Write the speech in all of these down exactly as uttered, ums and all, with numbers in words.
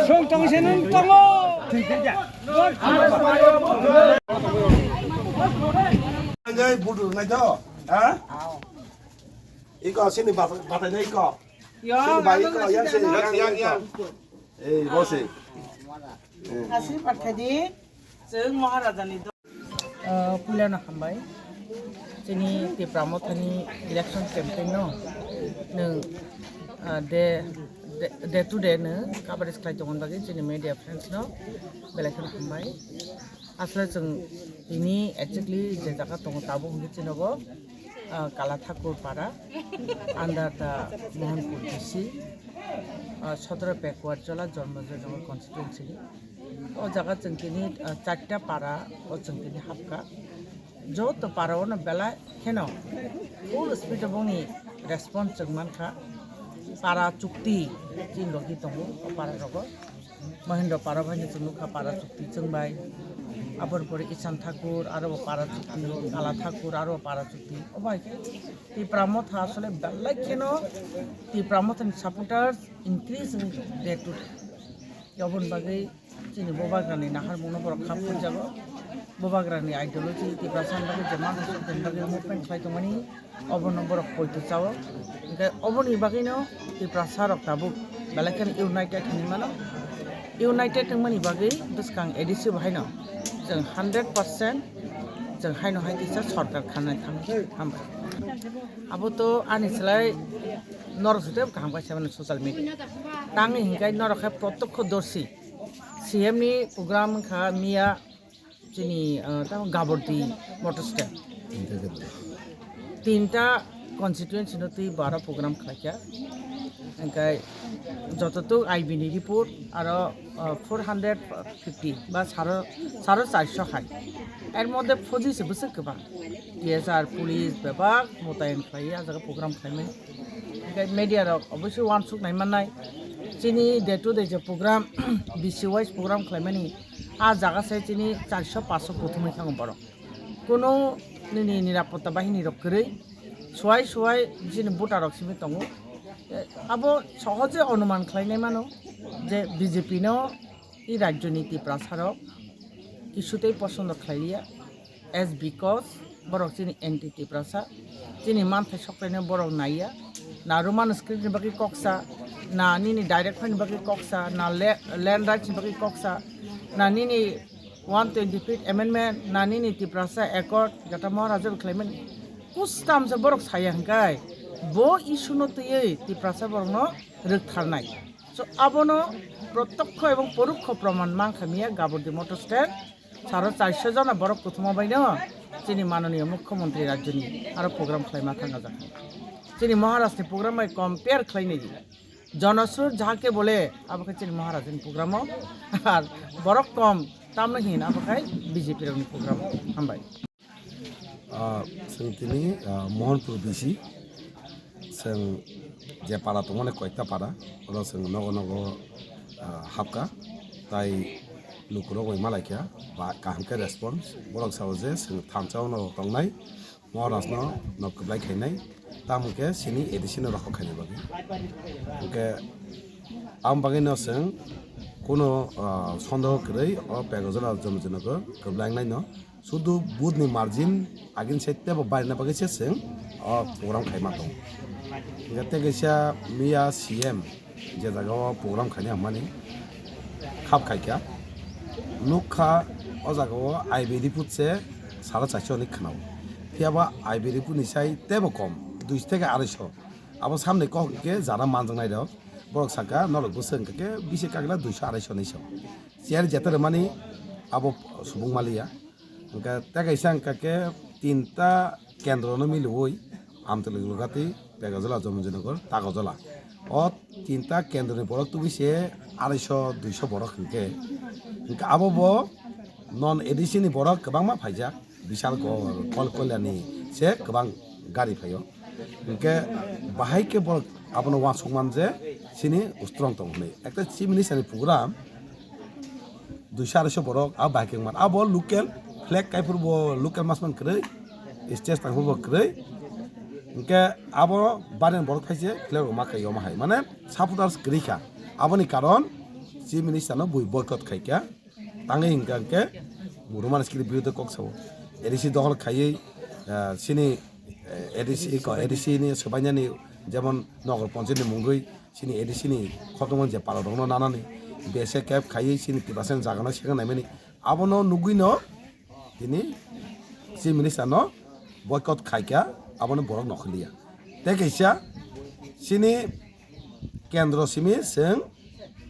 Song tong se nung tongo. Ngai budu nai to, ha? Iko sini batai nai iko. Sini bai iko yang sini yang yang iko. Eh, bosi. Asli patkadi. Chwng Maharajani do. Ah, puilano hambai. Chini Tipra Mothani election campaign no nwng, ah, de, de, day to day no coverage khlai tongmani bagwi chini media friends no belai kheno hambai. Asle chwng tini exactly je jaga tongo tabuk hwnwi chinogo, ah, Kala Thakur Para under the Mohanpur D C, ah, Sotoro Pekuar Chola Jormo Joynagar constituency. O jaga chwng tini, ah, charta para o chwng tini hapkha. Joto para ono belai kheno full speed o bongni response chwng mankha. Para chukti chini logi tongo o para rogo. Mahendra para bai chwng nukha para chukti chwng bai. Aboni pore Ishan Thakur aro para chukti, Kala Thakur aro para chukti. O bai khe Tipra Motha asole belai kheno Tipra Mothani supporters increase day to day. Oboni bagwi chini Bubagrani naharmungno borok khap khuijago. Bubagrani ideology Tiprasani bagwi je mansa sokthani bagwi movement khlai tongmani obono borok poito chao. Hwnkhe oboni bagwino Tiprasa rok tabuk belai kheno united hinwi mano. United wngmani bagwi bwskang A D C bo haino chwng hundred percent chwng haino hai kisa sorkar khanai thang hambai. Abo to ani slai norok se tei kaham kaisa mano social media. Tangwi hinkhai norok khe protyokho dorsi. C M ni program wngkha miya chini, ah, tamo Gabordi motor stand. Tinta constituency no twi baro program khlaikha. Hingkhai jototuk I B ni report aro, ah, four hundred fifty ba saro, saro charso hai. Er moddhe phoji se bwswk kwbang. T S R police bebak motayen khlaiwi ah jaga program khlaimani. Hingkhai media rok obviously uansuk nai mannai. Chini day to day je program, B C wise program khlaimani. Ah jaga se chini charso paso kuthumwi thango borok. Kuno nini nirapotta bahini rok kwrwi, suai suai chini voter rok simi tongo. Eh, abo sohoje onuman khlainai mano je B J P no i rajyoni Tiprasa rok kisutei posondo khlaiya. As because borok chini anti Tiprasa, chini manthai soktaino borok naiya, na Roman script ni bagwi koksa, na nini direct fine ni bagwi koksa, na le-, land rights ni bagwi koksa, na nini one twenty fifth amendment, na nini Tiprasa accord, jata Maharaja bo khlaimani. Kustam se borok saya hwnkhe, bo issue no twiwi Tiprasa borokno rwktharnai. So, abono protyokho ebong porokho proman mankha miya Gabordi motor stand. Saro charso jona borok kuthuma baino chini manoniya mukhyamantri rajyoni aro program khlaima thangajak. Chini Maharashtra ni program bai compare khlainai di. Jonasur jahake bole abo khe chini Maharashtra ni program o. Ar borok kom tamno hin abo khai B J P rokni program o. Hambai. Ah, chwng tini, ah, Mohanpur B C, chwng je para tongmani koita para, oro chwng nogo nogo, ah, hapka, tai lukurok bai malaikha, ba kaham khe response, borok sao je chwng thansa-o no tongnai, Maharaj no nok kwplai khainai, tamo khe chini A D C no rohor khainai bagwi. Hwnkhe aboni bagwi no chwng kuno, ah, sondeho kwrwi o Pegajala Jomojoynagar kwblangnai no. Sudu vote ni margin agin se tebo barina bagwi se chwng o program khaima tong. Hingke tei kaisa miya C M je jaga o program khaina hwnmani khap khaikha. Nukha o jaga o I B D food se saro charso hinwi khwnao. Phiya ba I B D food ni sai tebo kom, duiso theke aroiso. Abo samni kok hwnkhe jara manjaknai rok. Borok saka norok bwswk hwnkhe bisi kakla duiso aroiso hinwi sao. Chair jeta rwmani abo subung maliya. Hwnkhe tei kaisa hwnkha khe tinta kendro no miliui Amtwlwi Lugati, Pegajala, Jomojoynagar, Tagojola. O tinta kendro ni borok tubui se aroiso duiso borok hwnkhe. Hwnkhe abo bo non A D C ni borok kwbangma phaijak. Bishal Kol Kalyani se kwbang gari phaio. Hwnkhe bahai khe borok abono uansuk man je chini strong tong hwnwi. Ekta chief minister ni program duiso aroiso borok a bahai khe wngmano. Abo local flag kaiphuru bo local masman kwrwi, stage tangphuru bo kwrwi. Hwnkhe abo baden borok phaise khlai rok ma kai omo hai. Mane supporters kwrwi kha. Aboni karon Chief Minister no bui boycott khai kha. Tangwi hwnkha hwnkhe Roman script biruddhe kok sao. A D C dohol khaiwi, ah, chini, eh, A D C ko, A D C ni swbainani jemon Nogor Ponchayat ni mungwi chini A D C ni khotongmani je pala rokno nanani B S F khaiwi chini Tiprasa ni jaga no sekang naimani abono nugwi no tini Chief Minister no boycott khaikha, abono borok nokhorliya. Tei kaisa chini kendro simi chwng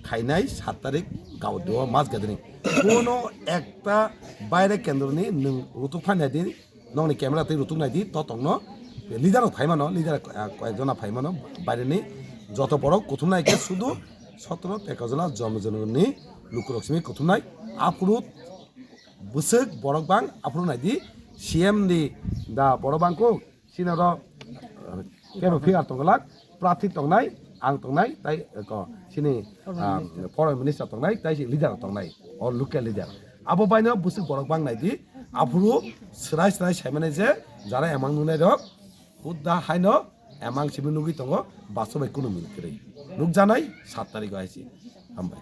khainai sat tarik Gaudeo mass gathering. Kuno ekta baire kendro ni nwng rutuk phainai di, nokni camera twi rutuk nai di, to tongno leader rok phaimano, leader, ah, koyek jona phaimano, baire ni joto borok kuthum nai khe sudu sotro tekajona jom jona ni lukurok simi kuthum nai. Aphuru bwswk borok bang, aphuru nai di C M ni da borok bang kuk, chini oro, eh, kebo figure tongglak, prarthi tongnai, ang tongnai, tai, eh, ko, chini, ah, foreign minister tongnai, tai si leader tongnai, o local leader. Abo baino bwswk borok bang nai di, aphuru swrai swrai sai mani je, jara emang nungnai rok, hudda haino emang simi nugwi tongo, baso bai kunu min kwrwi. Nukjanai sat tarik o hai si. Hambai.